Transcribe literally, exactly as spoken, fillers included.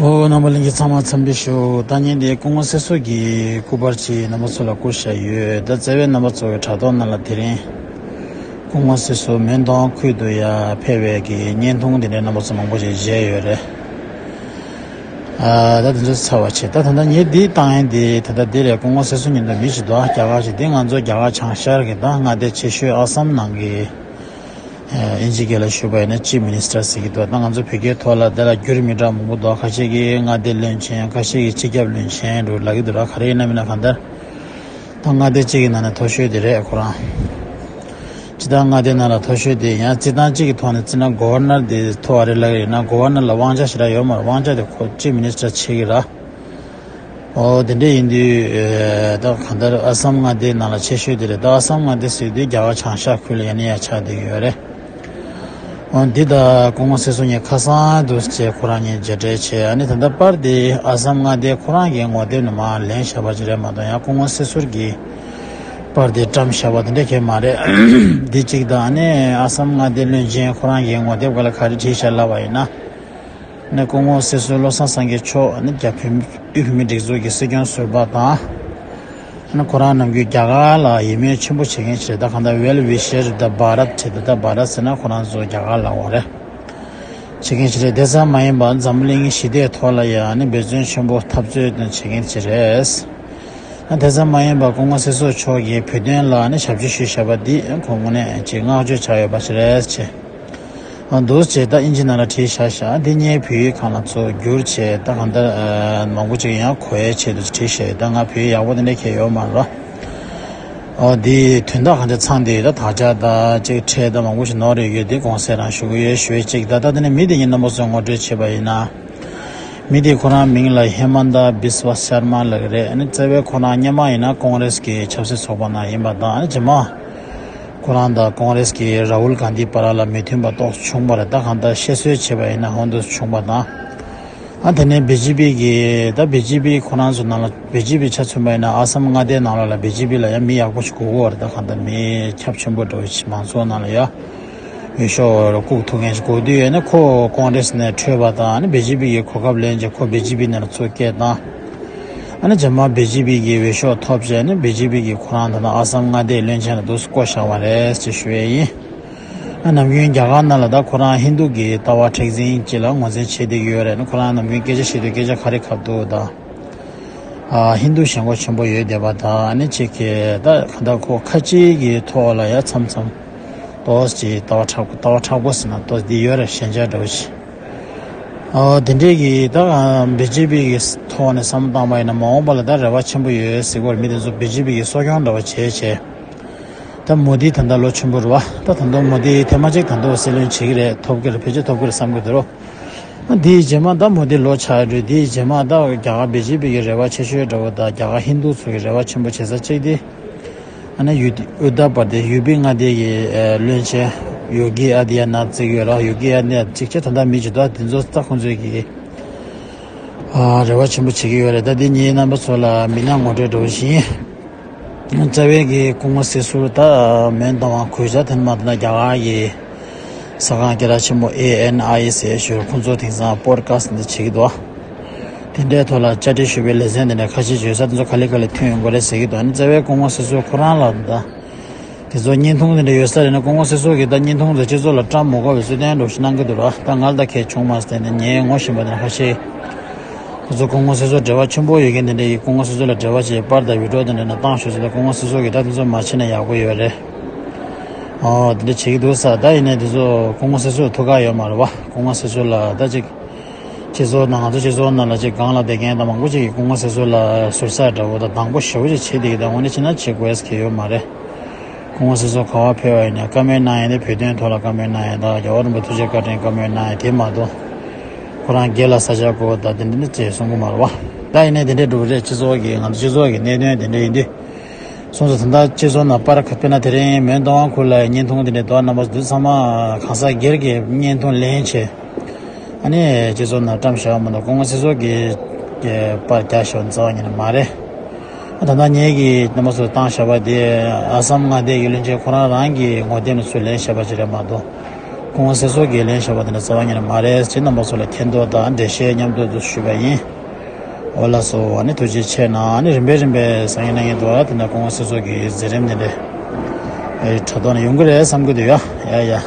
ཨོ། རྣམ་པ་ལྷན་རྒྱས་ཚང་མ་འཚམས་འདྲི་ཞུ། ད་ངས་འདི་སྐུ་ངོ་སྲིད་ཟུར་གྱི་སྐུ་པར་ཅིག་རྣམ་པ་ཚོ་ལ་བསྐུར་བཞག་ཡོད། ད་བརྩེ་བའི་རྣམ་པ་ཚོ་གི་དྲ་ཐོག་ནང་ལ་དེ་རིང་སྐུ་ངོ་སྲིད་ཟུར་མོན་རྟ་དབང་ཁུལ་དུ་ཡར་ཕེབས་པའི་གི་བརྙན་ཐུང་དེ་འདྲའི་རྣམ་པ་ཚོ་མང་པོ་ཞིག་མཇལ་ཡོད་རེད། ཨ། ད་དེ་ཚོ་ཚར་བ་བྱས། ད་ད་ལྟ་ངས་འདི་བཏང་ཡས་འདི་ད་ལྟ་འདི་རེད། སྐུ་ངོ་སྲིད་ཟུར་ཉིད་དུ་མི་ཞིག་འདུག་རྒྱ་གར་ཞིག་འདི་ང་ཚོ་རྒྱ་གར་བྱང་ཤར་གྱི་ད་མངའ་སྡེ་ཆེ་ཤོས་ཨ་སམ་ནང་གི་ཨིན་ཇི་སྐད་ལ་ཞུས་པ་ཡིན་ན་ཅིབ་མི་ནི་སི་ཊར་ཟེར་གྱི་འདུག་ད་ང་ཚོ་བོད་སྐད་ཐོག་ལ་དེ་ལ་འགྱུར་མི་འདྲ་མང་པོ་འདུག་ཁ་ཤས་ཀྱིས་མངའ་སྡེ་བློན་ཆེན། ཁ་ཤས་ཀྱིས་སྤྱི་ཁྱབ་བློན་ཆེན་འདྲ་ལབ་ཀྱི་འདུག་ར། ག་རེ་ཡིན་ན་མིན་ན་གང་ལྟར་ད་མངའ་སྡེ་གཅིག་གི་ནང་ནས་མཐོ་ཤོས་དེ་རེད་ཁོ་རང་། སྤྱིར་བཏང་མངའ་སྡེ་ནང་ལ་མཐོ་ཤོས་དེ། ཡང་སྤྱིར་བཏང་གཅིག་གི་ཐོག་ནས་བརྩིས་ན་གོ་ཝར་ནར་དེ་མཐོ་བ་རེད་ལབ་ཀྱི་རེད། ན་གོ་ཝར་ནར་ལ་དབང་ཆ་ཞེ་དྲག་ཡོད་མ་རེད། དབང་ཆ་དེ་ཁོ་ཅིབ་མི་ནི་སི་ཊར་བྱེད་ཀྱི་ར། ཨོ། དེ་འདྲ་ཡིན་དུས་ཨེ། ད་གང་ལྟར་ཨ་སམ་མངའ་སྡེའི་ནང་ལ་ཆེ་ཤོས་དེ་རེད། ད་ཨ་སམ་མངའ་སྡེ་ཟེར་དུས་རྒྱ་གར་བྱང་ཤར་ཁུལ་ལ་ཡ་ནས་ཡ་ཆགས་བསྡད་ཀྱི་ཡོད་རེད། ཨོ། འདི་ད་སྐུ་ངོ་སྲིད་ཟུར་ངས་ཁ་སང་དུས་བྱས་ཁོ་རང་གཉིས་མཇལ་འཕྲད་བྱས། ཨ་ནི་ད་ལྟ་པར་དེ་ཨ་སམ་མངའ་སྡེ་ཁོ་རང་གི་ངོ་དེབ་ནས་མར་ལེན་བཞག་པ་ཅིག་རེད་མ་གཏོགས་ཡང་སྐུ་ངོ་སྲིད་ཟུར་གྱི་པར་དེ་བཀྲམ་བཞག་པ་དེ་འདྲ་གང་ཡང་མ་རེད། འདི་གཅིག་དང་། ཨ་ནི་ཨ་སམ་མངའ་སྡེ་བློན་ཆེན་ཁོ་རང་གི་ངོ་དེབ་སྒང་ལ་ག་རེ་བྲིས་བཞག་ལབ་པ་ཡིན་ན། ནས་སྐུ་ངོ་སྲིད་ཟུར་བློ་བཟང་སེང་གེ་མཆོག་ནི་རྒྱ་བོད་དབུས་བོད་མིའི་སྒྲིག་འཛུགས་ཀྱི་སྲིད་སྐྱོང་ཟུར་པ་དང་། ནི་ཁོ་རང་ནམ་རྒྱུན་རྒྱ་གར་ལ་ཡིད་སྨོན་ཆེན་པོ་བྱེད་མཁན་ཞིག་རེད། ད་གང་ལྟར་ཝེལ་ཝི་ཤར་ད་བྷ་རད་བྱེད་དུས། ད་བྷ་རད་ཟེར་ན་ཁོ་རང་ཚོ་རྒྱ་གར་ལ་འོ་རེད། བྱེད་མཁན་ཞིག་རེད། དེ་ཙམ་མ་ཡིན་པར་འཛམ་གླིང་ཞི་བདེའི་ཐོག་ལ་ཡང་ནི་འབད་བརྩོན་ཆེན་པོ་འཐབ་རྩོད་བྱེད་མཁན་ཞིག་རེད། དེ་ཙམ་མ་ཡིན་པར་སྐུ་ངོ་སྲིད་ཟུར་མཆོག་གིས་བོད་དོན་ལ་ནི་ཞབས་ཕྱི་ཞུས་བཞག་པ་འདི་ཁོ་དངོས་གནས་ཅིག་བསྔགས་བརྗོད་བྱ་ཡོད་པ་ཞིག་རེད་ཅེས། ཨ། འདུག་ཅེས་ད་ཨིན་ཇི་ནང་ལ་བྲིས་བཞག་བཞག་འདི་ངས་བོད་ཡིག་སྒང་ལ་ཚུར་བསྒྱུར་བྱས། ད་གང་ལྟར་ཨ། མང་པོ་ཅིག་ཡང་གོ་ཡའི་ཆེད་དུ་བྲིས་བཞག་ད་ང་བོད་ཡིག་ཡག་པོ་དེ་འདྲ་གང་ཡང་ཡོད་མ་རེད། ཨོ། འདི་དོན་དག་གང་ཅི་ཚང་དེ་ད་དག་ཆ་ད་ཅིག་ཕྲད་ད་མང་པོ་ཞིག་ནོར་རེ་ཡོད། དེ་དགོངས་སེལ་རང་ཞུ་གི་ཡོད་ཞུ་བའི་ཅིག་ད་ད་དེ་ནས་མི་དེ་ཉིད་རྣམ་པ་ཚོས་ངོ་སྤྲོད་བྱས་པ་ཡིན་ན། མི་དེ་ཁོ་རང་མིང་ལ་ཧེ་མན་ད་བིས་ཝ་ཤར་མ་ལབ་ཀྱི་རེད། ཨ་ནི་རྩ་བའི་ཁོ་རང་སྔོན་མ་ཡིན་ན་ཀོང་རེས་ཀྱི་ཆབ་སྲིད་ཚོགས་པ་ནང་ཡིན་པ་དང་། ཨ་ནི་རྗེས་མ་ཁོ་རང་དང་ཀོང་རེས་ཀྱི་ར་ཧུལ་གྷན་དྷི་བར་ལ་མི་མཐུན་པ་ཏོག་ཙམ་བྱུང་བ་རེད། ད་གང་ལྟར་བཤད་སྲོལ་བྱས་པ་ཡིན་ན་ཧོན་དུ་བྱུང་བ་དང་། ཨ། དེ་ནས་བི་ཇེ་པི་གི་ད་བི་ཇེ་པི་ཁོ་རང་ཚོ་ནང་ལ་བི་ཇེ་པི་ཆ་མཚོན་པ་ཡིན་ན་ཨ་སམ་མངའ་སྡེའི་ནང་ལོགས་ལ་བི་ཇེ་པི་ལ་ཡང་མི་ཡག་པོ་ཞིག་དགོས་ཀྱི་ཡོད་རེད། ད་གང་ལྟར་མི་ཁྱབ་ཆེན་པོ་འདྲ་བོ་ཞིག་མང་ཚོགས་ནང་ལ་ཡ། འོས་ཤོག་བཀུག་ཐུབ་མཁན་ཞིག་དགོས་དུས། ཨ་ནི་ཁོ་ཀོང་རེས་ནས་འཕྲོས་པ་དང་། ཨ་ནི་བི་ཇེ་པི་གི་གོ་སྐབས་ལེན་བྱས། ཁོ་བི་ཇེ་པི་ནང་ལ་ཚུར་སྐད་བཏང་། ཨ་ནི་རྗེས་མ་བི་ཇེ་པི་གི་འོས་ཤོག་ཐོབ་བྱས། ཨ་ནི་བི་ཇེ་པི་གིས་ཁོ་རང་ད་ལྟ་ཨ་སམ་མངའ་སྡེའི་བློན་ཆེན་ལ་འདུག་སེ་བསྐོ་བཞག་པ་རེད་ཅེས་ཞུ་ཡས་ཡིན། ཨ། ནམ་རྒྱུན་རྒྱ་གར་ནང་ལ་ད་ཁོ་རང་ཧིན་རྡུ་གི་ལྟ་བ་མཁྲེགས་འཛིན་ཅིག་ལ་ངོས་འཛིན་བྱེད་བསྡད་ཀྱི་ཡོད་རེད། ཨ་ནི་ཁོ་རང་ནམ་རྒྱུན་སྐད་ཆ་བཤད་དུས་སྐད་ཆ་ག་རེ་ཁ་ཐུག་ད། ཨ། ཧིན་རྡུ་ཞེན་ཁོག་ཆེན་པོ་ཡོད་བསྡད་པ་དང་། ཨ་ནི་གཅིག་གི་ད་གང་ལྟར་ཁོ་ཁ་ཅིག་གི་ཐོག་ལ་ཡ་མཚམས་མཚམས་ཏོག་ཙམ་ལྟ་བ་མཁྲེགས་པོ། ལྟ་བ་མཁྲེགས་པོ་ཟེར་ན་ཏོག་ཙམ་འདི་ཡོད་རེད། ཞེན་ཆགས་འདྲ་བོ་ཞིག་ཨ། དེ་འདྲས་ཀྱི་ད་བི་ཇེ་པི་གི་ཐོག་ནས་བསམ་བློ་བཏང་པ་ཡིན་ན་མ་འོངས་པ་ལ་ད་རེ་བ་ཆེན་པོ་ཡོད་ཟེར་གྱི་ཡོད་རེད། མི་དེ་ཚོ་བི་ཇེ་པི་གི་གསོ་སྐྱོང་འདྲ་བོ་བྱས་བྱས། ད་མོ་དི་ད་ལྟ་ལོ་ཆེན་པོ་རེད་པ། ད་ད་དུང་མོ་དི་ཐེངས་མ་གཅིག་ད་དུང་སྲིད་བློན་བྱེད་ཀྱི་རེད། ཐོབ་ཀྱི་རེད། ཕལ་ཆེར་ཐོབ་ཀྱི་རེད་བསམ་གྱི་འདུག་རོ། ཨ། དེའི་རྗེས་མ་ད་མོ་དི་ལོ་ཆགས་འགྲོ། དེའི་རྗེས་མ་ད་རྒྱ་གར་བི་ཇེ་པི་གི་རེ་བ་ཆེ་ཤོས་འདྲ་བོ་དང་རྒྱ་གར་ཧིན་རྡུ་ཚོ་གི་རེ་བ་ཆེན་པོ་བྱེད་ས་གཅིག་དེ། ཨ་ནི་ཡུ། ཨུ་ཏར་པར་དེ་ཤི། ཡུ་པི་མངའ་སྡེ་གི་ཨ། བློན་ཆེན་ཡོ་གི་ཨ་དི་ཡ་ནཱཐ་བརྩི་གི་ཡོད་ར། ཡོ་གི་ཨ་དི་ཡ་ནཱཐ་གཅིག་བྱས། ད་ལྟ་མི་གཅིག་འདུག་དེ་ཚོ་ད་ཁོང་ཚོའི་གི་ཨ། རེ་བ་ཆེན་པོ་བྱེད་ཀྱི་ཡོད་རེད། ད་འདི་ངས་རྣམ་པ་ཚོ་ལ་མི་སྣ་ངོ་སྤྲོད་འདྲ་བོ་ཞིག་ཡིན། རྩ་བའི་གི་སྐུ་ངོ་སྲིད་ཟུར་ད་མོན་རྟ་དབང་ཁུལ་བྱས། དེ་ནས་མར་ད་ལྟ་རྒྱ་གར་གྱི་གསར་ཁང་སྐད་གྲགས་ཆེན་པོ་ཨེ་ཨེན་ཨའི་ཟེར་ཞིག་ཁོང་ཚོ་དེང་སང་པོ་ཌི་ཁ་སི་ཊི་འདི་བྱེད་ཀྱི་འདུག་དེ་འདྲའི་ཐོག་ལ་བཅར་འདྲི་ཞུ་བའི་ལེ་ཚན་དེ་འདྲ་ཁ་ཤས་ཡོད་ས་དེ་ཚོ་ག་ལེ་ག་ལེ་ཐོན་ཡོང་གི་རེད་ཟེར་གྱི་འདུག་ཨ་ནི་རྩ་བའི་སྐུ་ངོ་སྲིད་ཟུར་ཁོ་རང་ལ་ད། དེ་ཚོ་བརྙན་ཐུང་དེ་འདྲ་ཡོད་ས་རེད་ན། སྐུ་ངོ་སྲིད་ཟུར་གྱིས་ད་བརྙན་ཐུང་དེ་སྤྱི་ཚོགས་ལ་བཀྲམ་མི་དགོས་པའི་གསོལ་སྟོན་འདྲ་ཞིག་གནང་གི་འདུག་ར། ད་ང་ལ་ད་གལ་བྱུང་མ་སོང་། དེ་ནས་ངས་ངོ་ཤེས་པ་དེ་འདྲ་ཁ་ཤས། ཁོ་ཚོ་སྐུ་ངོ་སྲིད་ཟུར་འབྲེལ་བ་ཆེན་པོ་ཡོད་མཁན་དེ་འདྲ་ཡིས་སྐུ་ངོ་སྲིད་ཟུར་ལ་འབྲེལ་བ་བྱས་པར་དང་བི་ཌི་ཡོ་དེ་འདྲ་ནང་བཏང་ཞོག་ཟེར། ད་སྐུ་ངོ་སྲིད་ཟུར་གྱིས་ད་དེ་ཚོ་མ་བྱས་ན་ཡག་པོ་ཡོད་རེད། ཨོ། དེ་འདྲ་བྱེད་ཀྱི་འདུག་ས། ད་ཡིན་ནའི་དེ་ཚོ་སྐུ་ངོ་སྲིད་ཟུར་ཐུགས་ཁག་ཡོད་མ་རེད་པ། སྐུ་ངོ་སྲིད་ཟུར་ལ་ད་ཅིག་སྤྱི་ཚོགས་ནང་། ང་ཚོ་སྤྱི་ཚོགས་ནང་ལ་ཅིག་སྒང་ལ་བསྡད་མཁན་དང་མང་པོ་ཅིག་གིས་སྐུ་ངོ་སྲིད་ཟུར་ལ་ཟུར་ཟ་འདྲ་བོ་དང་སྡང་པོ་ཞེ་པོ་ཅིག་བྱེད་བསྡད་ཀྱི། ད་དངོས་གནས་བྱས་ན་བྱེད་དགོས་ས་གང་ཡང་ཡོད་མ་རེད། སྐུ་ངོ་སྲིད་ཟུར་ག་པར་ཕེབས་པ་ཡིན་ནའང་བཀའ་མོལ་གནང་ཡས་དེ་བོད་དོན་ཐོག་ལ་བཀའ་མོལ་གནང་ཡས་དང་། རྒྱལ་བ་རིན་པོ་ཆེ་ཐུགས་རྗེ་བཀའ་དྲིན་བཀའ་མོལ་གནང་ཡས་དེ་མ་གཏོགས། ཁོ་རང་སྒེར་ལ་ས་ཆ་བསྐོར་དང་དེ་འདྲ་ནི་ཅིག་གསུང་གི་མ་རེད་པ། ད་ཡིན་ནའི་དེ་འདྲའི་འདྲ་བོ་རེད། སྤྱི་ཚོགས་ཀྱི། ང་ཚོ་སྤྱི་ཚོགས་ཀྱི་གནད་དོན་དེ་འདྲ་ཡིན་དུས། སོང་ཙང་ད་ལྟ་སྤྱི་ཚོགས་ནང་པར་ཁ། དཔེར་ན་དེ་རིང་མོན་རྟ་དབང་ཁུལ་ལ་བརྙན་ཐུང་དེ་འདྲ་འདུག་རྣམ་པ་འདི་ཚང་མ་གང་ཟག་སྒེར་གྱི་བརྙན་ཐུང་ལེན་བྱས། ཨ་ནི་སྤྱི་ཚོགས་ནང་བཀྲམ་བཞག་པ་མ་གཏོགས་སྐུ་ངོ་སྲིད་ཟུར་གྱི་པར་རྒྱག་བཞག་པ་རྩ་བ་ཉིད་ནས་མ་རེད། ཨ། ད་ལྟ་ངེད་ཀྱིས་རྣམ་པ་ཚོར་བཏང་བཞག་པ་དེ་ཨ་སམ་མངའ་སྡེ་གི་བློན་ཆེན་ཁོ་རང་རང་གི་ངོ་དེབ་ནས་ཚུར་ལེན་བཞག་པ་ཅིག་རེད་མ་གཏོགས། སྐུ་ངོ་སྲིད་ཚོགས་ཀྱི་ལན་བཞག་པ་དེ་འདྲ་རྩ་བ་ཉིད་ནས་མ་རེད། ཅེས་རྣམ་པ་ཚོ་ལ་མཁྱེན་རྟོགས་དང་འགྲེལ་བཤད་མཉམ་དུ་ཞུས་པ་ཡིན། འོ་ལགས་སོ། ཨ་ནི་ཐུགས་རྗེ་ཆེ་གནང་། ཨ་ནི་རིམ་པས་རིམ་པས་སང་ཉིན་གནངས་ཉིན་དུ་ཨ་དེ་འདྲ་སྐུ་ངོ་སྲིད་ཚོགས་ཀྱི་མཛད་རིམ་དེ་འདྲ་ཨེ་དྲ་ཐོག་ནས་ཡོང་གི་རེད་བསམ་གྱི་འདུག་ཡ། ཡ་ཡ།